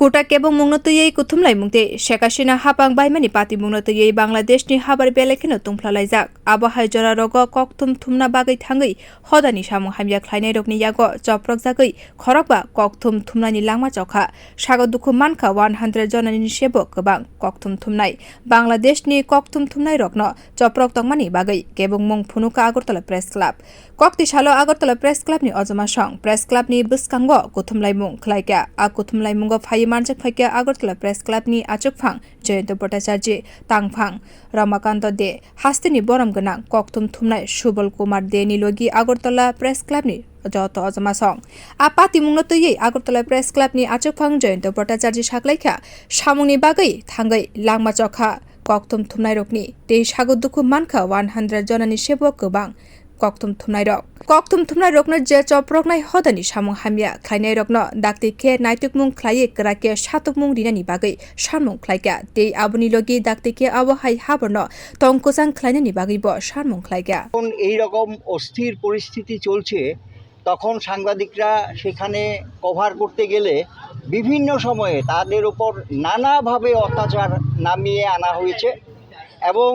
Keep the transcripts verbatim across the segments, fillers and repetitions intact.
Kuta kebengmungno twiwi kuthumlaimung tei Sheikh Hasina hapang baimani patimungno twiwi Bangladeshni habar belai kheno tungphlalaijak. Abo hai jorarogo kokthum thumna bagwi thangwi hodani samung hamya khlainairokni yago chopropjagwi khorokba kokthum thumnani langma chokha. Sago dukhu mankha one hundred jonani sebo kwbang kokthum thumnai. Bangladeshni kokthum thumnairokno choprok tongmani bagwi kebengmung phunukha Agartala Press Club. Kokti salo Agartala Press Clubni ojomasong Press Clubni bwskango kuthumlaimung khlaikha. A kuthumlaimungo phaiwi manjak phaikha Agartala Press Clubni achukphang Jayanta Bhattacharjee, tangphang Ramakanta De, hasteni borom gwnang kokthum thumnai Subal Kumar Deni logi Agartala Press Clubni joto ojomasong. A patimungno twiwi Agartala Press Clubni achukphang Jayanta Bhattacharjee saklaikha, samungni bagwi thangwi langma chokha kokthum thumnairokni tei sago dukhu mankha one hundred jonani sebo kwbang kokthum thumnairok. Kokthum thumnairokno je choproknai hodani samung hamya khlainairokno dakti khe naitukmung khlaiwi kwrak khe satokmung rinani bagwi sanmung khlaikha tei aboni logi dakti khe abo hai haborno tong kwchang khlainani bagwibo sanmung khlaikha. এখন এই রকম অস্থির পরিস্থিতি চলছে, তখন সাংবাদিকরা সেখানে কভার করতে গেলে বিভিন্ন সময়ে তাদের উপর নানাভাবে অত্যাচার নামিয়ে আনা হয়েছে এবং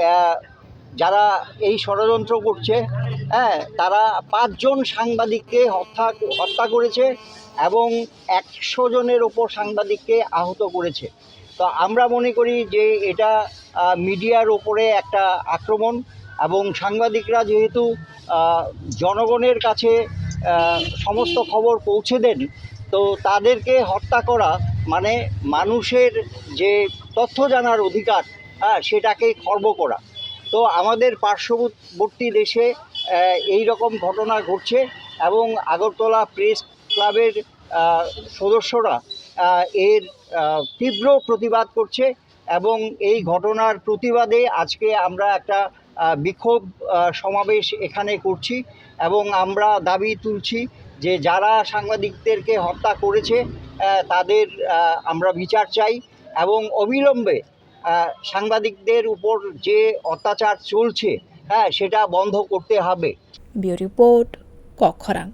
আহ, যারা এই ষড়যন্ত্র করছে, হ্যাঁ, তারা পাঁচজন সাংবাদিককে হত্যা হত্যা করেছে এবং একশো জনের ওপর সাংবাদিককে আহত করেছে। তো আমরা মনে করি যে এটা আহ, মিডিয়ার ওপরে একটা আক্রমণ এবং সাংবাদিকরা যেহেতু আহ, জনগণের কাছে আহ, সমস্ত খবর পৌঁছে দেন, তো তাদেরকে হত্যা করা মানে মানুষের যে তথ্য জানার অধিকার, হ্যাঁ, সেটাকে খর্ব করা। তো আমাদের পার্শ্ববর্তী দেশে আহ, এই রকম ঘটনা ঘটছে এবং আগরতলা প্রেস ক্লাবের আহ, সদস্যরা আহ, এর আহ, তীব্র প্রতিবাদ করছে এবং এই ঘটনার প্রতিবাদে আজকে আমরা একটা আহ, বিক্ষোভ আহ, সমাবেশ এখানে করছি এবং আমরা দাবি তুলছি যে যারা সাংবাদিকদেরকে হত্যা করেছে আহ, তাদের আহ, আমরা বিচার চাই এবং অবিলম্বে আহ, সাংবাদিকদের উপর যে অত্যাচার চলছে, হ্যাঁ, সেটা বন্ধ করতে হবে। Bureau Report, Kokkhorang.